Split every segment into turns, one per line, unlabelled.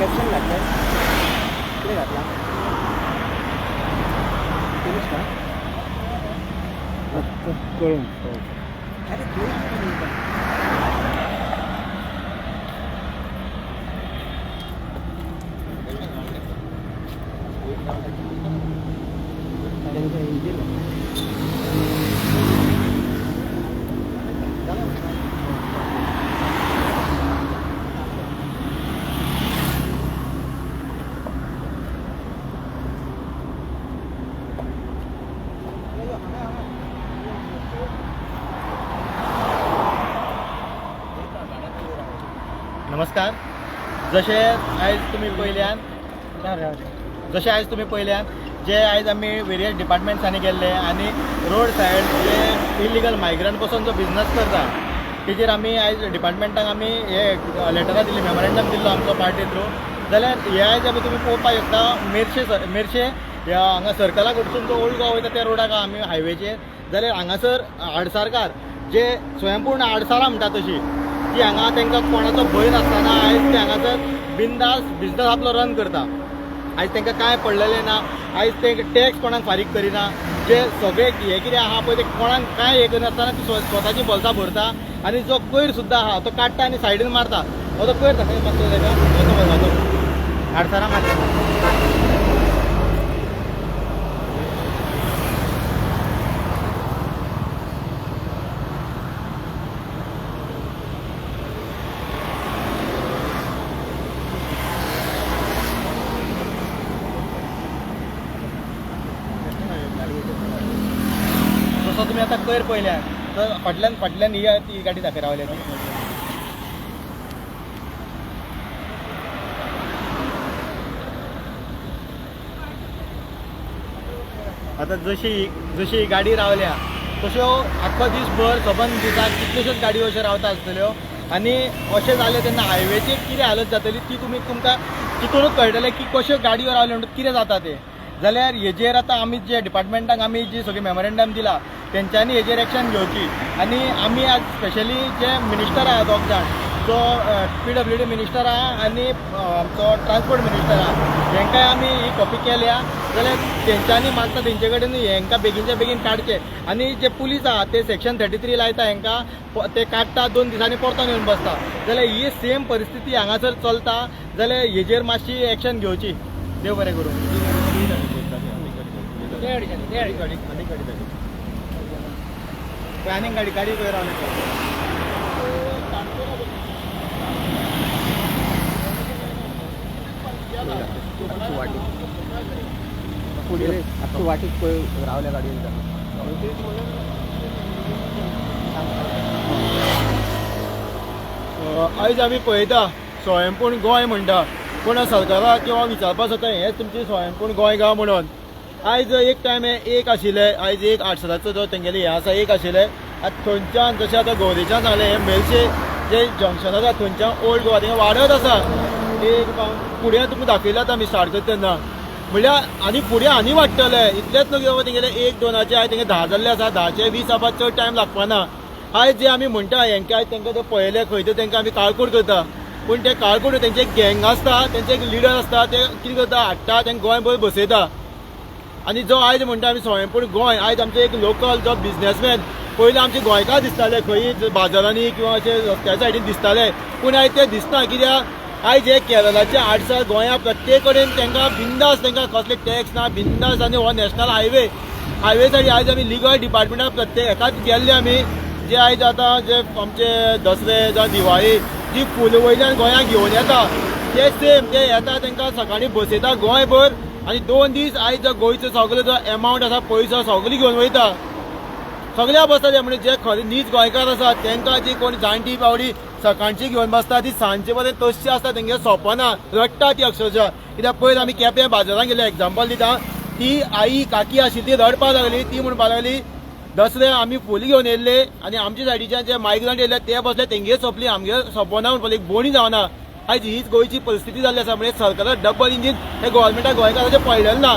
Caption घातलें, कितें घातलां? केलीस का?
कळून.
अरे, थंय. तांकां इंजीन.
नमस्कार. जशें आयज तुमी पळयल्यान जे आयज आमी वेरियस डिपार्टमेंट्सांनी गेल्ले आनी रोड सायड जे इलिगल मायग्रंट बसून जो बिजनस करता, तेजेर आमी आयज डिपार्टमेंटाक आमी हे लेटरां दिली, मेमोरेंडम दिल्लो आमचो पार्टी थ्रू. जाल्यार हे आयज आमी तुमी पळोवपाक शकता, मेरशे मेरशे ह्या हांगा सर्कला कडसून जो ओल्ड गोवा वयता त्या रोडाक आहा आमी हायवेचेर. जाल्यार हांगासर आडसारकार जे स्वयंपूर्ण आडसारां म्हणटा तशी ती हांगा तांकां कोणाचो भंय नासतना आयज ते हांगासर बिंदास बिजनस आपलो रन करता. आयज तांकां कांय पडलेलें ना. आयज ते टॅक्स कोणाक फारीक करिना. जे सगळे हे कितें आहा पळय, ते कोणाक कांय हें करिनासतना ती स्वताची बोल्सां भरता आनी जो कोयर सुद्दां आहा तो काडटा आनी सायडीन मारता. हो तो कोयर दाखय मातसो ताका. हो तो पळय, हो तो आडसरां मारता. जसो तुमी आतां कोयर पळयल्या, तर फाटल्यान फाटल्यान ही ती गाडी दाखय रावल्या ती. आतां जशी जशी ही गाडी रावल्या तश्यो आख्खो दीसभर सबंद दिसाक कितल्योश्योच गाडयो अश्यो रावता आसतल्यो. आनी अशें जालें तेन्ना हायवेचेर कितें हालत जातली ती तुमी तुमकां तितूनच कळटलें की कश्यो गाडयो रावल्यो म्हणटकच कितें जाता तें. जाल्यार हेजेर आतां आमी जे डिपार्टमेंटाक आमी जी सगळी मेमोरेंडम दिला, तेंच्यांनी हेजेर एक्शन घेवची. आनी आमी आज स्पेशली जे मिनिस्टर आहा दोग जाण, जो पीडब्ल्यूडी मिनिस्टर आहा आनी आमचो ट्रान्सपोर्ट मिनिस्टर आहा, हेंकांय आमी ही कॉपी केल्या. जाल्यार तेंच्यांनी मागता तेंचे कडेन हेंकां बेगीनच्या बेगीन काडचे. आनी जे पुलीस आहा ते सेक्शन 33 लायता हेंकां, ते काडटा, 2 दिसांनी परतून येवन बसता. जाल्यार ही सेम परिस्थिती हांगासर चलता. जाल्यार हेजेर मातशी एक्शन घेवची. देव बरें करूं.
ते.
गाडी, आनी गाडी दाखय. पळय, आनीक गाडी गाडी खंय रावली पळय.
आमची वाटी फुडें, आमची वाटीक पळय रावल्या गाडयेन.
आयज आमी पळयता, स्वयंपूर्ण गोंय म्हणटा, पूण सरकाराक किंवा विचारपा जाता, हेंच तुमचें स्वयंपूर्ण गोंय गांव म्हणून? आयज एक टायम हे एक आशिल्ले, आयज एक आडसराचो जो तेंगेले हें आसा, एक आशिल्ले. आतां थंयच्यान जशें आतां गौरेच्यान सांगलें, हें मेरशे जे जंक्शन आसा थंयच्यान ओल्ड गोवा थिंगा वाडत आसा. एक फुडें तुमकां दाखयलें आतां आमी स्टार्ट करता तेन्ना, म्हणल्यार आनी फुडें आनी वाडटले. इतलेंच न्हू की बाबा तेंगेले एक दोनाचे, आयज तेंगे 10 जाल्ले आसा, 10चे 20 जावपाक चड टायम लागपाना. आयज जे आमी म्हणटा हेंकां, आयज तांकां ते पळयले खंय तर तांकां आमी काळकूट करता, पूण ते काळकूट तेंचे एक गँग आसता, तेंचे एक लिडर आसता. ते कितें करता, हाडटा तांकां गोंयभर बसयता. आनी जो आयज म्हणटा आमी स्वयंपूर्ण गोंय, आयज आमचे एक लोकल जो बिजनेसमॅन, पयलीं आमचे गोंयकार दिसताले खंयी बाजारांनी किंवा अशे रस्त्या सायडीन दिसताले, पूण आयज ते दिसना. कित्याक आयज हे केरळाचे आडसार गोंया प्रत्येक कडेन तांकां बिंदास, तांकां कसले टॅक्स ना, बिंदास. आनी हो नॅशनल हायवे, हायवे साठी आयज आमी लिगल डिपार्टमेंटाक प्रत्येक एकाच गेल्ले आमी. जे आयज आतां जे आमचे दसरे जावं दिवाळी जी फुलां वयल्यान गोंयांत घेवन येता, ते सेम ते येता, तांकां सकाळीं बसयता गोंयभर आनी 2 दीस आयज जो गोंयचो सगलो जो एमावंट आसा, पयसो सगलो घेवन वयता. सगळ्या बसता ते. म्हणजे जे खरे नीज गोंयकार आसा तांकां जी कोण जाणटी पावडी सकाळची घेवन बसता, ती सांजचे पर्यंत तशी आसता, तेंगे सोंपना, रडटा ती अक्षरशः. कित्याक पयर आमी केपें बाजारान गेले, एग्जाम्पल दिता, ती आई काकी आशिल्ली, ती रडपाक लागली. ती म्हणपाक लागली, दसरे आमी फुलां घेवन येयल्ले आनी आमच्या सायडीच्यान जे मायग्रंट येयले ते बसले, तेंगे सोंपली, आमगे सोंपना म्हणपाक एक बोणी जावना. आयज हीच गोंयची परिस्थिती जाल्ली आसा. म्हणजे सरकाराक डबल इंजीन हे गोवोरमेंटाक गोंयकाराचें पडलेलें ना.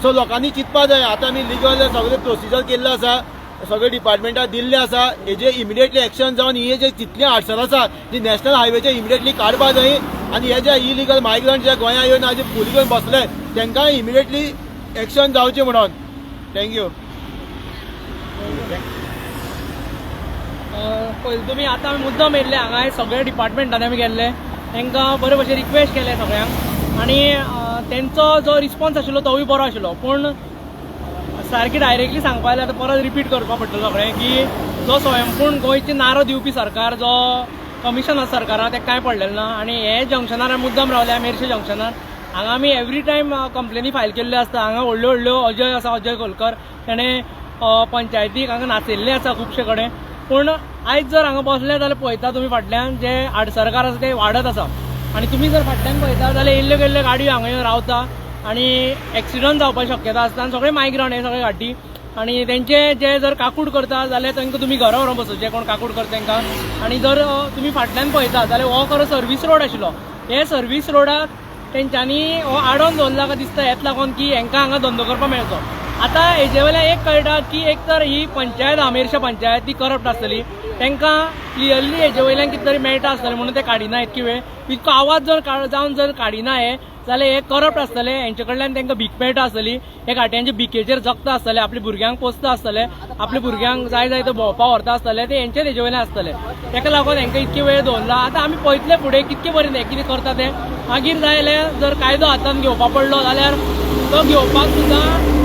सो लोकांनी चिंतपा जाय. आतां आमी लिगल सगळे प्रोसिजर केल्लो आसा, सगळे डिपार्टमेंटाक दिल्ले आसा. हेजे इमिडिएटली एक्शन जावन ही जे जितली अडचण आसा ती नॅशनल हायवेचे इमिडिएटली काडपा जाय. आनी हे जे इलिगल मायग्रंट जे गोंया येवन आज फुली घेवन बसले तांकां इमिडिएटली एक्शन जावचें म्हणून. Thank you.
पयलीं तुमी आतां आमी मुद्दम येयल्ले हांगा, हे सगळे डिपार्टमेंटांनी आमी गेल्ले, तांकां बरे भशेन रिक्वेस्ट केले सगळ्यांक आनी तेंचो जो रिस्पॉन्स आशिल्लो तोवूय बरो आशिल्लो. पूण सारकी डायरेक्टली सांगपा जाल्यार आतां परत रिपीट करपा पडटलो सगळें की जो स्वयंपूर्ण गोंयचे नारो दिवपी सरकार, जो कमिशन आसा सरकाराक, तें कांय पडलेलें ना. आनी हे जंक्शनार आमी मुद्दम रावले, मेरशे जंक्शनार. हांगा आमी एवरी टायम कंप्लेनी फायल केल्ल्यो आसता. हांगा व्हडल्यो व्हडल्यो अजय आसा, अजय खोलकर, तेणें पंचायतीक हांगा नाचयल्लें आसा खुबशे कडेन. पूण आयज जर हांगा बसले जाल्यार पळयता तुमी फाटल्यान जे आडसरकार आसा ते वाडत आसा आनी तुमी जर फाटल्यान पळयता जाल्यार येयल्ल्यो गेल्ल्यो गाडयो हांगा येवन रावता आनी एक्सिडंट जावपाची शक्यता आसता. आनी सगळे मायग्रंट हे सगळे घाटी आनी तेंचे जे जर काकूट करता जाल्यार तांकां तुमी घरा व्हरोन बसोवचे, कोण काकूट करता तांकां. आनी जर तुमी फाटल्यान पळयता जाल्यार हो खरो सर्वीस रोड आशिल्लो. हे सर्वीस रोडाक तेंच्यांनी हो आडोवन दवरला काय दिसता, हेच लागून की हेंकां हांगा धंदो करपाक मेळचो. आतां हेजे वयल्यान एक कळटा की एक तर ही पंचायत आहा, मेरशे पंचायत, ती करप्ट आसतली. तांकां क्लियरली हेजे वयल्यान कितें तरी मेळटा आसतलें म्हणून ते काडिना इतकी वेळ. इतको आवाज जर जावन जर काडिना हे जाल्यार हे करप्ट आसतले, हेंचे कडल्यान तांकां भीक मेळटा आसतली. हे घाट्यांचे भिकेचेर जगता आसतले, आपल्या भुरग्यांक पोसता आसतले, आपल्या भुरग्यांक जाय जाय ते भोंवपा व्हरता आसतले, ते हेंचे तेजे वयल्यान आसतले. ताका लागून हेंकां इतके वेळ दवरला. आतां आमी पळयतले फुडें कितके पर्यंत हे कितें करता ते. मागीर जाय जाल्यार जर कायदो हातान घेवपा पडलो जाल्यार तो घेवपाक सुद्दां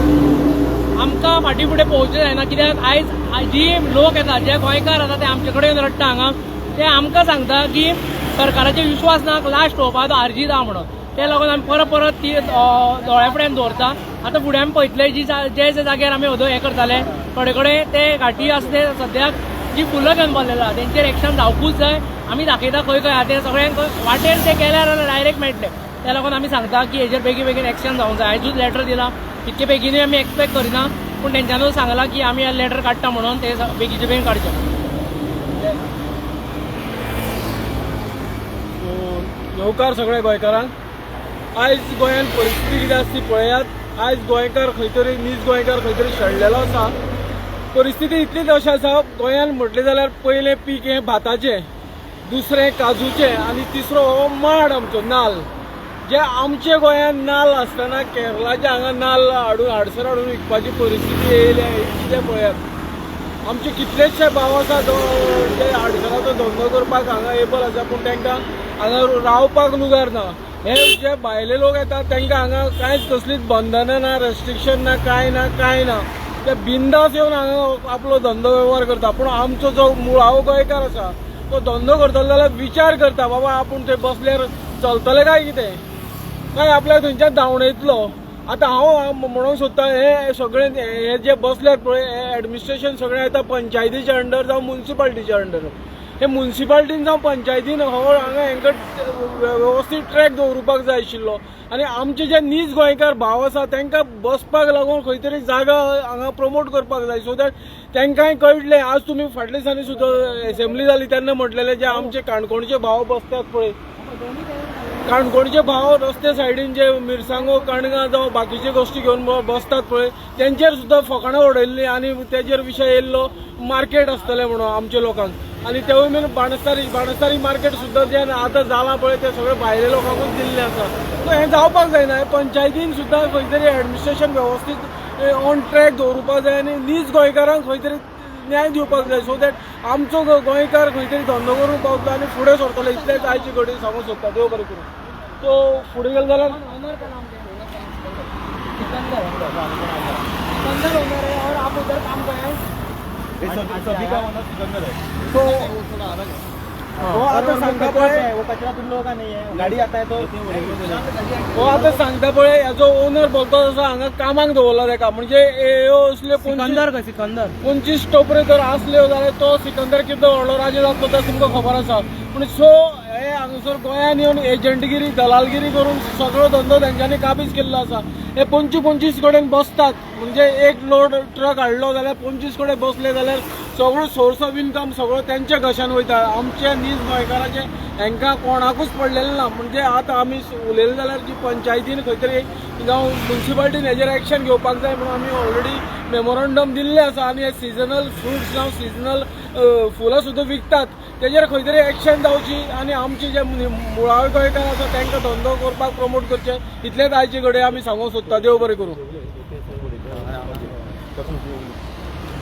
आमकां फाटीं फुडें पळोवचें जायना, कित्याक आयज जी लोक येता, जे गोंयकार आसा ते आमचे कडेन रडटा हांगा. ते आमकां सांगता की सरकाराचेर विश्वास ना, लास्ट पळोवपा तो आरजीत आहा म्हणून. ते लागून आमी परत परत ती दोळ्या फुड्यान दवरता. आतां फुडें आमी पळयतले जी जे जे जाग्यार आमी अदो हें करताले थोडे कडेन ते घाटी आसा ते सद्याक जी फुलां घेवन बसलेले आहा तेंचेर एक्शन जावकूच जाय. आमी दाखयता खंय खंय आहा ते सगळ्यांक, वाटेर ते गेल्यार जाल्यार डायरेक्ट मेळटले. त्या लागून आमी सांगता की हेजेर बेगीन बेगीन एक्शन जावंक जाय. आयजूच लेटर दिला, इतके बेगीनूय आमी एक्सपेक्ट करिना, पूण तेंच्यांनी सांगलां की आमी लेटर काडटा म्हणून, ते बेगीचे बेगीन काडचें.
येवकार सगळ्या गोंयकारांक. आयज गोंयांत परिस्थिती कितें आसा ती पळयात. आयज गोंयकार खंय तरी, नीज गोंयकार खंय तरी शेणलेलो आसा. परिस्थिती इतलीच अशी आसा गोंयांत म्हटलें जाल्यार पयलें पीक हें भाताचें, दुसरें काजूचें आनी तिसरो हो माड आमचो नाल्ल. जे आमचे गोंयांत नाल्ल आसतना केरलाचे हांगा नाल्ल हाडून हाडसर हाडून विकपाची परिस्थिती येयल्या. कितें पळयात, आमचे कितलेशे भाव आसा जे आडसराचो धंदो करपाक हांगा एबल आसा, पूण तांकां हांगा रावपाक लुगार ना. हे जे भायले लोक येतात तांकां हांगा कांयच कसलीच बंधनां ना, रेस्ट्रिक्शन ना, कांय ना, कांय ना. ते बिंदास येवन हांगा आपलो धंदो वेव्हार करता. पूण आमचो जो मुळावो गोंयकार आसा तो धंदो करतलो जाल्यार विचार करता, बाबा आपूण थंय बसल्यार चलतलें काय कितें, काय आपल्याक थंयच्यान धांवडयतलो. आतां हांव म्हणूंक सोदता, हे सगळे हे जे बसल्यात पळय, हे एडमिनिस्ट्रेशन सगळें येता पंचायतीच्या अंडर जावं मुन्सिपाल्टीच्या अंडर. हे मुन्सिपाल्टीन जावं पंचायतीन हो हांगा हेंकां वेवस्थीत ट्रॅक दवरुपाक जाय आशिल्लो. आनी आमचे जे नीज गोंयकार भाव आसा तांकां बसपाक लागून खंय तरी जागा हांगा प्रमोट करपाक जाय, सो that तांकांय कळटलें. आज तुमी फाटल्या दिसांनी सुद्दां एसेंब्ली जाली तेन्ना म्हटलेलें, जे आमचे काणकोणचे भाव बसतात पळय, काणकोणचे भाव रस्ते सायडीन जे मिरसांगो, कणगां जावं बाकीचे गोश्टी घेवन बसतात पळय, तेंचेर सुद्दां फकाणां उडयल्लीं आनी तेजेर विशय येयल्लो मार्केट आसतलें म्हणून आमच्या लोकांक. आनी तेवूय बीन बाणस्तारी बाणस्तारी मार्केट सुद्दां जें आतां जालां पळय तें सगळें भायल्या लोकांकूच दिल्लें आसा. सो हें जावपाक जायना. हें पंचायतीन सुद्दां खंय तरी एडमिनिस्ट्रेशन वेवस्थीत ऑन ट्रॅक दवरुपाक जाय आनी नीज गोंयकारांक खंय तरी न्याय दिवपाक जाय, सो that आमचो गोंयकार खंय तरी धंदो करूंक पावतलो आनी फुडें सरतलो. इतलेंच आयचे घडये सांगूंक सोदता. देव बरें करूं. तो फुडें गेले जाल्यार
ओनर का नाम क्या है? सिकंदर. सिकंदर ओनर है और आप उधर काम कर रहे हैं.
सभी का ओनर सिकंदर है.
तो हो आतां सांगता पळय,
वो कचरा तुम लोगों का नहीं है, गाड़ी आता है तो.
हो आतां सांगता पळय, हेजो ओनर बोलतो तसो हांगा कामाक दवरला तेका, म्हणजे ह्यो असल्यो
सिकंदर का सिकंदर.
25 टोपऱ्यो जर आसल्यो जाल्यार तो सिकंदर कितलो व्हडलो राजा जातलो तें तुमकां खबर आसा. पूण सो हे हांगासर गोंयांत येवन एजंटगिरी, दलालगिरी करून सगळो धंदो तेंच्यांनी काबीज केल्लो आसा. हे 25 25 कडेन बसतात, म्हणजे एक लोड ट्रक हाडलो जाल्यार 25 कडेन बसले जाल्यार सगळो सोर्स ऑफ इनकम सगळो तेंच्या घशान वयता. आमचे नीज गोंयकाराचे हेंकां कोणाकूच पडलेलें ना. म्हणजे आतां आमी उलयले जाल्यार जी पंचायतीन खंय तरी जावं मुन्सिपाल्टीन हेजेर एक्शन घेवपाक जाय म्हणून आमी ऑलरेडी मेमोरंडम दिल्लें आसा. आनी हे सिजनल फ्रुट्स जावं सिजनल फुलां सुद्दां विकतात. तेजेर खंय तरी एक्शन जावची आनी आमचे जे मुळावे गोंयकार आसा तांकां धंदो करपाक प्रमोट करचे, इतलेंच आयचे घडये आमी सांगूंक सोदता. देव बरें करूं.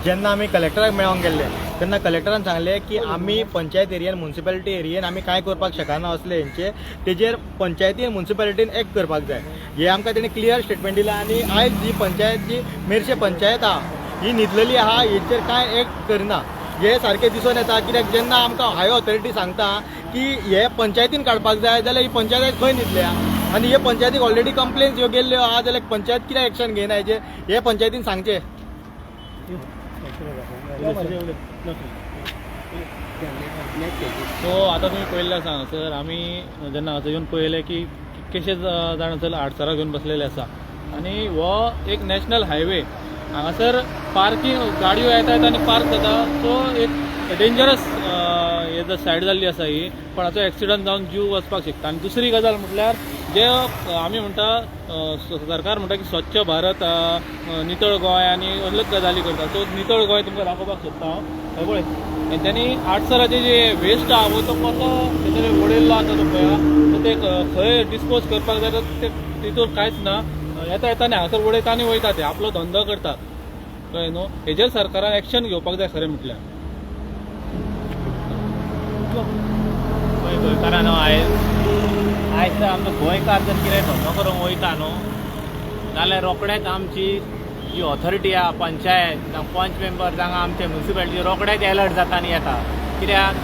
जेन्ना आमी कलेक्टराक मेळोंक गेल्ले तेन्ना कलेक्टरान सांगलें की आमी पंचायत एरियेन, मुन्सिपालिटी एरियेन आमी कांय करपाक शकना असले हेंचे, तेजेर पंचायतीन मुन्सिपालिटीन एक्ट करपाक जाय, हे आमकां तेणी क्लियर स्टेटमेंट दिलां. आनी आयज जी पंचायत, जी मेरशे पंचायत आहा ही न्हिदलेली आहा, हेचेर कांय एक्ट करना हे सारकें दिसून येता. कित्याक जेन्ना आमकां हाय ऑथॉरिटी सांगता की हे पंचायतीन काडपाक जाय, जाल्यार ही पंचायत आयज खंय न्हिदल्या? आनी हे पंचायतीक ऑलरेडी कंप्लेन्स ह्यो गेल्ल्यो आहा, जाल्यार पंचायत कित्याक एक्शन घेयना हेजेर, हे पंचायतीन सांगचें.
सो आतां तुमी पळयल्लें आसा हांगासर, आमी जेन्ना हांगासर येवन पळयलें की कितकेशे जाण हांगासर आडसरां घेवन बसलेले आसा आनी हो एक नॅशनल हायवे, हांगासर पार्कींग गाडयो येतात आनी पार्क जाता. सो एक डेंजरस हे सायड जाल्ली आसा ही, कोणाचो एक्सिडंट जावन जीव वचपाक शकता. आनी दुसरी गजाल म्हटल्यार जे आमी म्हणटा, सरकार म्हणटा की स्वच्छ भारत, नितळ गोंय आनी असल्योच गजाली करता. सो नितळ गोंय तुमकां दाखोवपाक सोदता हांव. हे पळय, हेंच्यांनी आडसराचे जे वेस्ट आहा पळय तो कसो तेचेर उडयल्लो आसा तो पळया. सो ते खंय डिस्पोज करपाक जाय तर ते तितून कांयच ना. येता येता आनी हांगासर उडयता आनी वयता, ते आपलो धंदो करतात, कळ्ळें न्हू. हेजेर सरकारान एक्शन घेवपाक जाय खरें म्हटल्यार.
पळय गोंयकारांनो, आयज आयज तर आमचो गोंयकार जर कितें धंदो करूंक वयता न्हू जाल्यार रोखडेच आमची जी ऑथॉरिटी आहा, पंचायत जावं पंच मेंबर जावं आमचे म्युनिसिपालिटी, रोखडेच एलर्ट जाता आनी येता. कित्याक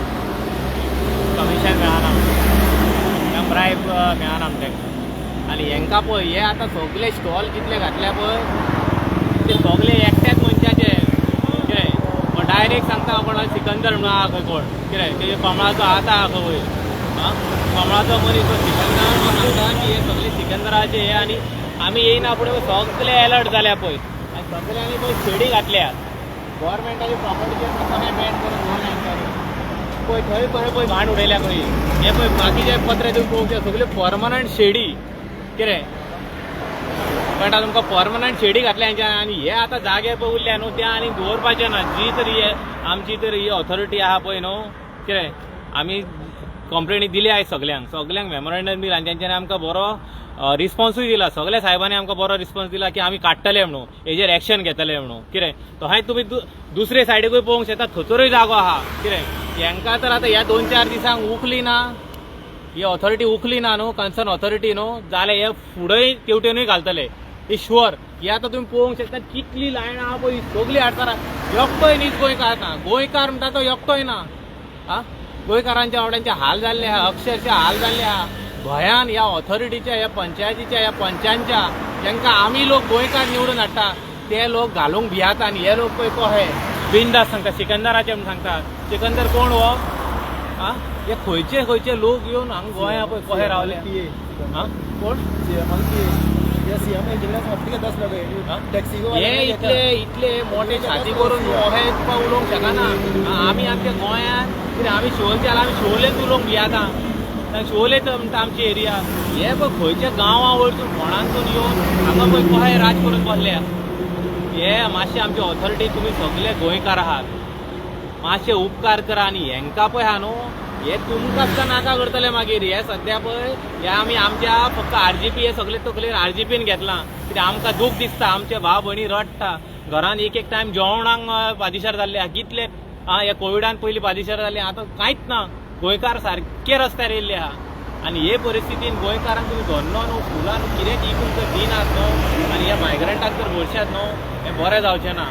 कमिशन मेळना, जावं ब्रायब मेळना तांकां. आनी हेंकां पळय, हे आतां सगळे स्टॉल कितले घातल्या पळय ते सगळे एकट्याच मनशाचे. कितें कोण डायरेक्ट सांगता, कोण सिकंदर म्हणून आहा खंय, कोण कितें तेजे कमळाचो हात आहा खंय वयर, आं कमळाचो मनीस तो सिकंदर म्हणून सांगता की हे सगळे सिकंदराचे हे. आनी आमी येयना फुडें सगळे एलर्ट जाल्या पळय आनी सगळ्यांनी पळय शेडी घातल्या गव्हर्मेंटाची प्रॉपर्टीचेर कशें बॅन करून दवरल्या हेंच्यांनी. पळय थंय पळय पळय घाण उडयल्या खंय. हे पळय बाकीचे पत्रे तुमी पळोवंक शकता, सगळे परमनंट शेडी. कितें कळटा तुमकां? परमनंट शेडी घातल्या हेंच्या. आनी हे आतां जागे पळय उरल्या न्हू ते आनी दवरपाचे ना. जी तरी हे आमची तर ही ऑथॉरिटी आहा पळय न्हू, कितें आमी कंप्लेनी दिली आयज सगल्यांक, सगल्यांक मेमोरेंडम दिला आनी तेंच्यांनी आमकां बरो रिस्पॉन्सूय दिला. सगल्या साहेबांनी आमकां बरो रिस्पॉन्स दिला की आमी काडटले म्हणून, हेजेर एक्शन घेतले म्हणून. कितें तशेंच तुमी दुसरे सायडीकूय पळोवंक शकता, थंयसरूय जागो आहा. कितें हेंकां तर आतां ह्या 2-4 दिसांक उखली ना ही ऑथॉरिटी, उखली ना न्हू कन्सर्न ऑथॉरिटी न्हू, जाल्यार हे फुडेंय तेवटेनूय घालतले, ही शुअर. ही आतां तुमी पळोवंक शकता कितली लायन आहा पळय, सगळी आडसरां. एकटोय न्हीच गोंयकार ना, गोंयकार म्हणटा तो एकटोय ना. आं गोंयकारांच्या वांट्यांचे हाल जाल्ले आहा, अक्षरशः हाल जाल्ले आहा भंयान ह्या ऑथॉरिटीच्या, ह्या पंचायतीच्या, ह्या पंचांच्या, जांकां आमी लोक गोंयकार निवडून हाडटा ते लोक घालूंक भियाता. आनी हे लोक पळय कहे बिंदास सांगता सिकंदराचे म्हणून सांगता. सिकंदर कोण हो? आं हे खंयचे खंयचे लोक येवन हांगा गोंया पळय कहे रावले. आं कोण हे इतले इतले मोठे छाती करून अशें तुका उलोवंक शकना. आमी आमच्या गोंयांत कितें आमी शिवोलचे जाल्यार आमी शिवोलेच उलोवंक भियाता, शिवोलेच म्हणटा आमची एरिया. हे पळय खंयच्या गांवां वयरसून फोंडांतसून येवन हांगा पळय कशें राज करून बसल्या. हे मातशे आमची ऑथॉरिटी, तुमी सगळे गोंयकार आहात, मातशे उपकार करा. आनी हेंकां पळय आहा न्हू, हे तुमकां सुद्दां नाका करतले मागीर. हे सद्या पळय हे आमी आमच्या फक्त आरजीपी हे सगळे तकलेर आरजीपीन घेतलां. कित्याक आमकां दूख दिसता, आमचे भाव भयणी रडटा घरान, एक एक टायम जेवणाक पादिशार जाल्ले आहा कितले. आं ह्या कोविडान पयलीं पादिशार जाल्ले, आतां कांयच ना. गोंयकार सारके रस्त्यार येयल्ले आहा. आनी हे परिस्थितीन गोंयकारांक तुमी धरलो न्हू, फुलां न्हू, कितेंच इकूंक तर दिनात न्हू, आनी ह्या मायग्रंटाक तर भरशात न्हू, हें बरें जावचें ना.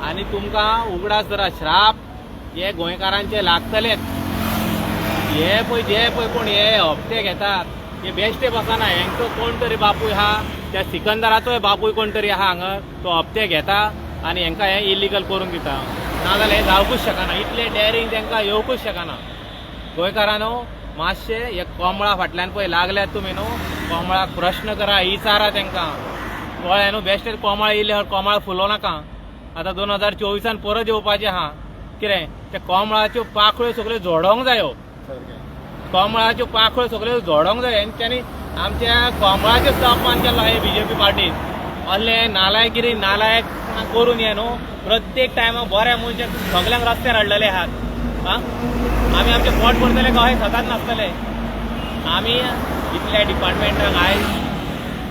आनी तुमकां उगडास धरा, श्राप हे गोंयकारांचे लागतलेच. हे पळय जे पळय कोण हे हप्ते घेतात हे बेश्टे बसना. हेंचो कोण तरी बापूय आहा, त्या सिकंदराचोय बापूय कोण तरी आहा हांगा, तो हप्ते घेता आनी हेंकां हें इलिगल करूंक दिता. नाजाल्यार हें जावकूच शकना, इतलें डॅरींग तांकां येवकूच शकना. गोंयकारांनो मातशें हे कमळा फाटल्यान पळय लागल्यात तुमी न्हू, कमळाक प्रश्न करा, विचारा तांकां, कळ्ळें न्हू. बेश्टे कमळ येयले कमळ फुलोवं नाका. आतां 2024 परत येवपाचें आहा. कितें ते कमळाच्यो पाकळ्यो सगळ्यो झडोवंक जायो, कमळाच्यो पाकळ्यो सगळ्यो झडोवंक जाय. हेंच्यांनी आमच्या कमळाचें सुद्दां अपमान केलो हे बीजेपी पार्टीन. असले नालायकीरी नालायक करून हे न्हू प्रत्येक टायमाक बऱ्या मनशाक सगल्यांक रस्त्यार हाडलेले आहात. आं आमी आमचें पोट भरतले काय सदांच नासतले. आमी इतल्या डिपार्टमेंटाक आयज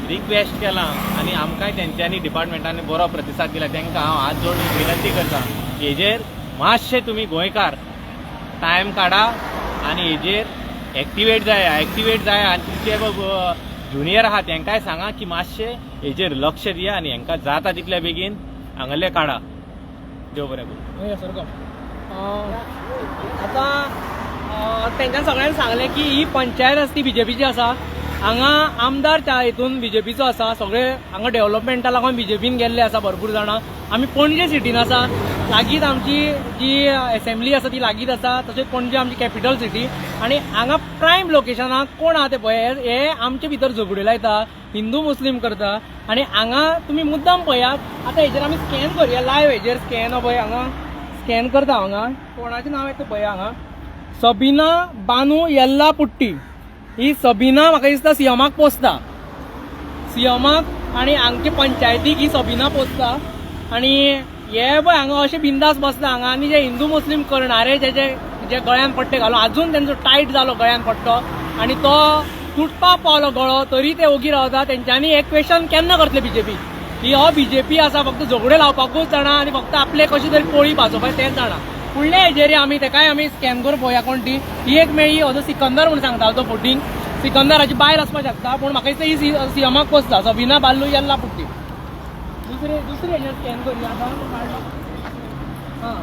रिक्वेस्ट केलां आनी आमकांय तेंच्यांनी डिपार्टमेंटांनी बरो प्रतिसाद दिला. तांकां हांव हात जोडून विनंती करता, हेजेर मातशें तुमी गोंयकार टायम काडा आनी हेजेर एक्टिवेट जाया, एक्टिवेट जाया आनी तुमचे ज्युनियर आहा तांकांय सांगा की मातशें हेजेर लक्ष दिया आनी हेंकां जाता तितल्या बेगीन हांगल्ले काडा. देव बरें करूं.
हय सारको. आतां तेंच्यान सगळ्यांनी सांगलें की ही पंचायत आसा ती बीजेपीची आसा. हांगा आमदार त्या हितून बीजेपीचो आसा. सगळे हांगा डेव्हलपमेंटा लागून बीजेपीन गेल्ले आसा भरपूर जाणां. आमी पणजे सिटीन आसा, लागींच आमची जी एसेंब्ली आसा ती लागींच आसा. तशेंच पणजे आमची कॅपिटल सिटी आनी हांगा प्रायम लोकेशनाक कोण आहा ते पळय, हे आमचे भितर झगड्यो लायता, हिंदू मुस्लीम करता. आनी हांगा तुमी मुद्दाम पळयात, आतां हेजेर आमी स्कॅन करुया लायव. हेजेर स्कॅन पळय, हांगा स्कॅन करता. हांगा कोणाचें नांव येता पळया, हांगा सबीना बानू येल्ला पुट्टी. ही सबीना म्हाका दिसता सीएमाक पोसता, सीएमाक आनी हांगचे पंचायतीक ही सबीना पोसता. आनी हे पळय हांगा अशे बिंदास बसता हांगा. आनी जे हिंदू मुस्लीम करणारे जे जे गळ्यान पट्टे घालून अजून तेंचो टायट जालो गळ्यान पट्टो आनी तो तुटपाक पावलो गळो, तरी ते ओगी रावता. तेंच्यांनी हे क्वेश्चन केन्ना करतले बीजेपी? ही हो बीजेपी आसा फक्त झगड्यो लावपाकूच जाणा आनी फक्त आपले कशी तरी पोळी भाजोवपाक तेंच जाणा. फुडले हेजेर आमी तेकाय आमी स्कॅन करून पळोवया कोण ती. ही एक मेळ्ळी, हो जो सिकंदर म्हूण सांगतालो तो फोटींग सिकंदराची बायल आसपाक शकता, पूण म्हाका दिसता ही सीएमाक पोसता. सबीना बाल्लू येल्ला पुट्टी. दुसरे दुसरे हेजेर स्कॅन करुया आतां. हां,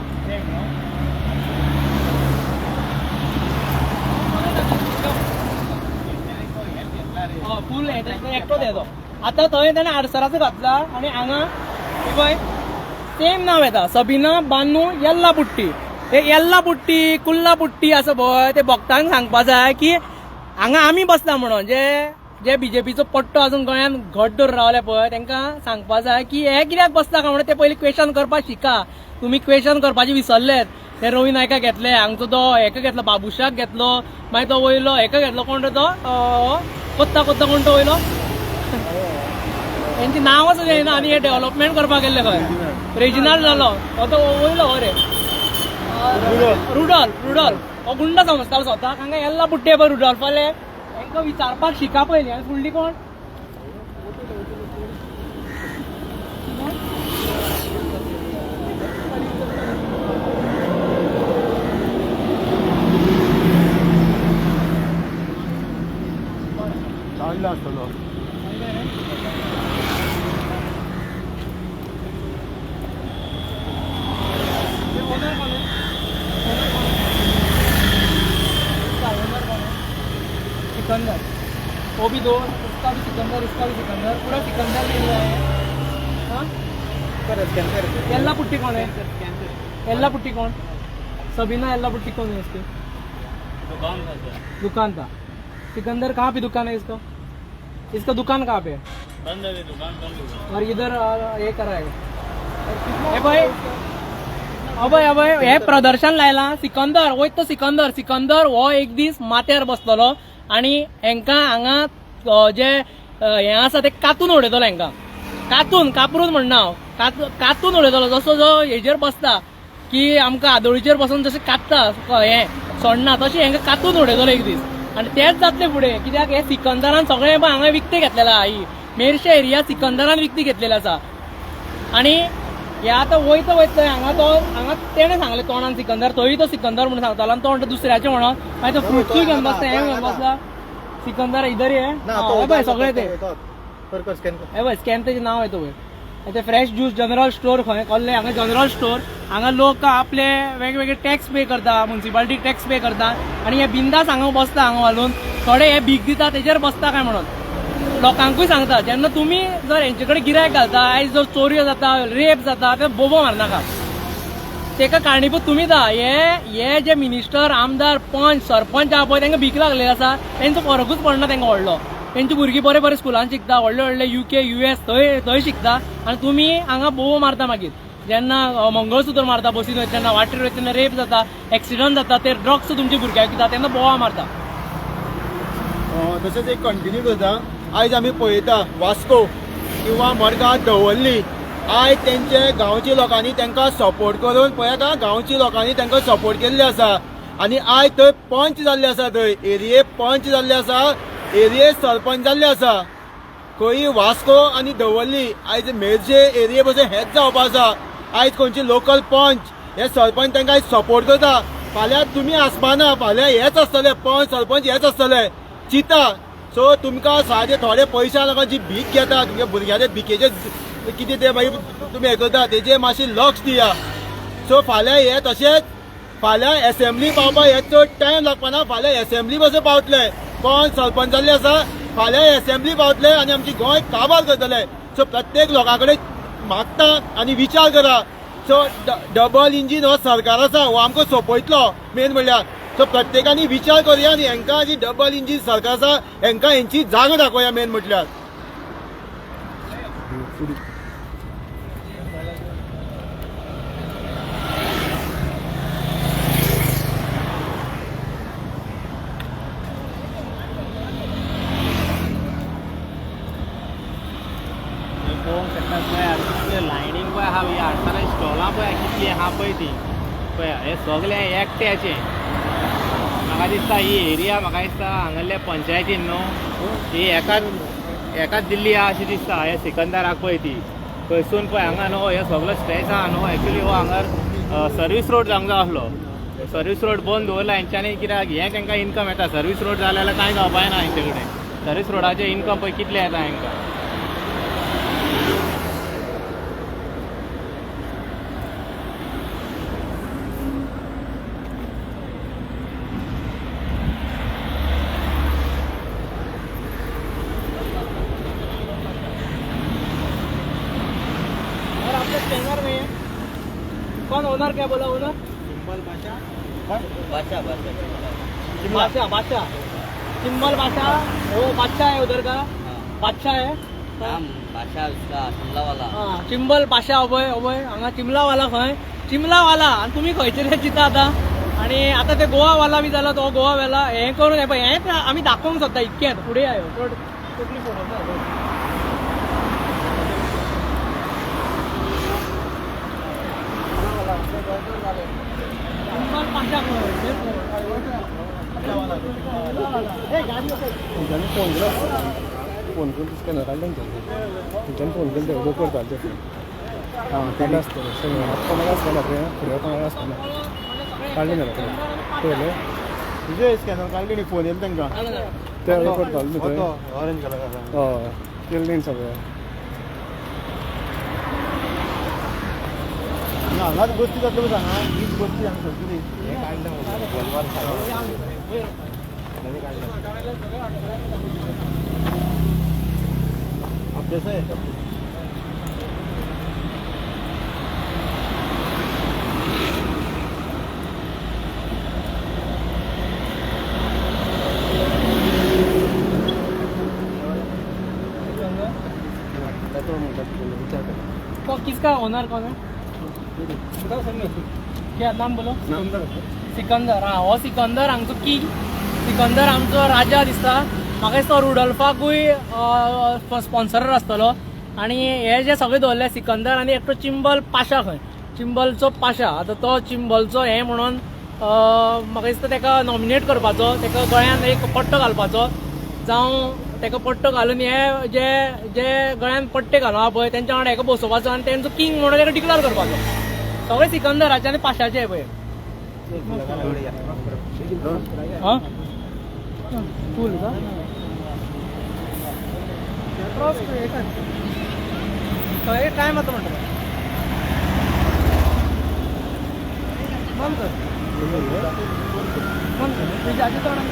फूल एकटोच येतो. आतां थंय ताणें आडसराचो घातला आनी हांगा पळय सेम नांव येता, सबीना बानू येल्ला पुट्टी. हे येल्ला पुट्टी कुल्ला पुट्टी आसा पळय, ते भक्तांक सांगपा जाय की हांगा आमी बसता म्हणून. जे जे बीजेपीचो पट्टो अजून गोंयांत घट धरून रावले पळय, तांकां सांगपा जाय की हे कित्याक बसता काय म्हणून ते पयलीं क्वेश्चन करपाक शिका. तुमी क्वेश्चन करपाचे विसरलेत. ते रवी नायकाक घेतले, हांगचो तो हेका घेतलो, बाबुशाक घेतलो, मागीर तो वयलो हेका घेतलो, कोण रे तो कोत्ता कोत्ता कोण तो वयलो, तेंची नांवां सुद्दां येना. आनी हे डेव्हलपमेंट करपाक गेल्ले खंय, रेजिनाल्ड जालो हो तो वयलो हो रे रुडॉल्फ, रुडॉल्फ हो गुंडा समजतालो स्वताक. हांगा येल्ला पुट्टे पळय रुडॉल्फाले, तांकां विचारपाक शिका पयलीं. आनी फुडली कोण?
काडला आसतलो.
सिकंदर वो भी दो, उसका भी सिकंदर, इसका भी सिकंदर, पूरा सिकंदर मिल रहा है. हाँ, येल्ला पुट्टी कौन है? येल्ला पुट्टी कौन? सबीना येल्ला पुट्टी कौन है? इसकी
दुकान था सर.
दुकान था. सिकंदर कहाँ पे दुकान है इसका? इसका दुकान कहाँ पे है?
बंद है दुकान, बंद.
और इधर हे कराय हे पळय, अभय अभय हे प्रदर्शन लायलां. सिकंदर वयत तो सिकंदर, सिकंदर हो एक दीस माथ्यार बसतलो आनी हेंकां हांगा जे हें आसा ते कातून उडयतलो. हेंकां कातून कापरून म्हणना हांव, कातून उडयतलो. जसो जो हेजेर बसता की आमकां आदोळीचेर बसून जशें कात्ता हें सोडना, तशें हेंकां कातून उडयतलो एक दीस. आनी तेंच जातलें फुडें, कित्याक हे सिकंदरान सगळें पळय हांगा विकतें घेतलेलें आहा. ही मेरशे एरिया सिकंदरान विकती घेतलेली आसा. आनी हे आतां वयता वयता हांगा तो हांगा तेणें सांगलें तोंडान सिकंदर, तोय तो सिकंदर म्हणून सांगतालो आनी तो म्हणटा दुसऱ्याचें म्हणून. मागीर तो फ्रुट्सूय घेवन बसता, हें घेवन बसला. सिकंदर इधर हे हय पळय सगळें ते
कर कर स्कॅन कर.
हे पळय स्कॅन तेजें नांव येता वयर. ते फ्रेश ज्यूस जनरल स्टोर खंय कोल्ले हांगा जनरल स्टोर. हांगा लोक आपले वेगवेगळे टॅक्स पे करता, मुन्सिपालिटीक टॅक्स पे करता आनी हे बिंदास हांगा बसता. हांगा घालून थोडे हे भीक दिता तेजेर बसता काय म्हणून लोकांकूय सांगता. जेन्ना तुमी जर हेंचे कडेन गिरायक घालता, आयज जर चोरयो जाता, रेप जाता, ते बोबो मारनाका, तेका कारणीभूत तुमीच आहा. हे हे जे मिनिस्टर, आमदार, पंच, सरपंच आहा पळय, तांकां भीक लागलेली आसा, तेंचो फरकूच पडना तांकां व्हडलो. तेंची भुरगीं बरे बरे स्कुलान शिकता, व्हडले व्हडले UK US थंय थंय शिकता आनी तुमी हांगा बोबो मारता. मागीर जेन्ना मंगळसूत्र मारता बसीन वयता तेन्ना, वाटेर वयता तेन्ना रेप जाता, एक्सिडंट जाता, ते ड्रग्स तुमच्या भुरग्यांक दिता तेन्ना बोवा मारता.
तशेंच एक कंटिन्यू करता. आयज आमी पळयता वास्को किंवा मडगांव दवर्ली, आयज तेंचे गांवच्या लोकांनी तांकां सपोर्ट करून पळयात, गांवच्या लोकांनी तांकां सपोर्ट केल्ले आसा. आनी आयज थंय पंच जाल्ले आसा, थंय एरिये पंच जाल्ले आसा, एरिये सरपंच जाल्ले आसा. खंय वास्को आनी दवर्ली आयज मेरशे एरिये पसून हेच जावपा आसा. आयज खंयचे लोकल पंच हे सरपंच तांकां आयज सपोर्ट करता. फाल्यां तुमी आसपाना, फाल्यां हेच आसतले पंच सरपंच हेच आसतले चिंता. सो तुमकां सादे थोडे पयशा लागून जी भीक घेता तुमच्या भुरग्याचे भिकेचे कितें ते मागीर तुमी हें करता तेजेर मातशें लक्ष दिया. सो फाल्यां हे तशेंच फाल्यां एसेंब्ली पावपाक हे चड टायम लागपाना. फाल्यां एसेंब्ली पासून पावतले पंच सरपंच जाल्ले आसा, फाल्यां एसेंब्ली पावतले आनी आमची गोंय काबार करतले. सो प्रत्येक लोकां कडेन मागता आनी विचार करा. सो डबल इंजीन हो सरकार आसा हो आमकां सोंपयतलो मेन म्हणल्यार. सो प्रत्येकानी विचार करुया आनी हेंकां जी डबल इंजीन सरकार आसा हेंकां हेंची जागो दाखोवया मेन म्हटल्यार.
पळोवंक शकता पळय कितले लायनीन पळय आहा, ही आडसरां स्टॉलां पळय कितली आहा पळय ती पळय, हे सगळे एकट्याचे. म्हाका दिसता ही एरिया म्हाका दिसता हांगासरल्या पंचायतीन न्हू ही एकाच दिल्ली आहा अशी दिसता. हे सिकंदराक पळय ती थंयसून पळय हांगा न्हू हे सगलो स्ट्रेच आहा न्हू. एक्चुली हो हांगार सर्वीस रोड जावंक जाय आसलो, सर्वीस रोड बंद दवरला हेंच्यांनी कित्याक हें तांकां इनकम येता. सर्वीस रोड जालें जाल्यार कांय जावपाचें ना हेंचे कडेन. सर्वीस रोडाचें इनकम पळय कितलें येता हेंकां.
और आपका स्कैनर नहीं है? कौन ओनर क्या बोला ओनर? बादशाह बादशाह बादशाह सिंबल बादशाह, वो बादशाह है उधर का बादशाह है
नाम बादशाह उसका शिमला वाला.
हां चिंबल बादशाह अभय अभय हांगा चिमलावाला खंय चिमलावाला आनी तुमी खंयचे ते चिंता आतां. आनी आतां ते गोवावाला बी जालो तो गोवावाला हें करून हें पळय हेंच आमी दाखोवंक सोदता इतकेंच. फुडें आयो चड तकली फोडप ना. चिंबल बादशाह खंय
फोन केलो, फोन करून स्कॅनर काडले तेंच्यांनी फोन केले ते बोकर जाले ते. आं काडले आसतले कोणाक आसतना फुडें कोणाक आसतना काडले न्ही रोखडे पळयले
तुजे स्कॅनर काडले न्ही फोन येयले तांकां
ते करताले न्ही थंय.
ऑरेंज कलर
हय केले न्ही सगळें.
हांगाच बस्ती जातली पळय हांगा हीच बस्ती हांगा सगळी. अभ्यास
किसका ओनर कौन है? क्या नाम बोलो? सिकंदर. हां हो सिकंदर हांगचो किंग, सिकंदर आमचो राजा दिसता. म्हाका दिसता रुडोल्फाकूय स्पॉन्सर आसतलो. आनी हे जे सगळे दवरले सिकंदर आनी एकटो चिंबल पाशा खंय, चिंबलचो पाशा. आतां तो चिंबलचो हें म्हणून म्हाका दिसता ताका नॉमिनेट करपाचो, ताका गळ्यान एक पट्टो घालपाचो, जावं ताका पट्टो घालून हे जे जे गळ्यान पट्टे घालून आहा पळय तेंच्या वांगडा हेका बसोवपाचो आनी तेंचो किंग म्हणून ताका डिक्लेर करपाचो. सगळे सिकंदराचे आनी पाशाचे पळय. हां तूं उलयता? थंय टायम आतां म्हणटा बंद कर, बंद कर. तुज्या आजी तोंडान.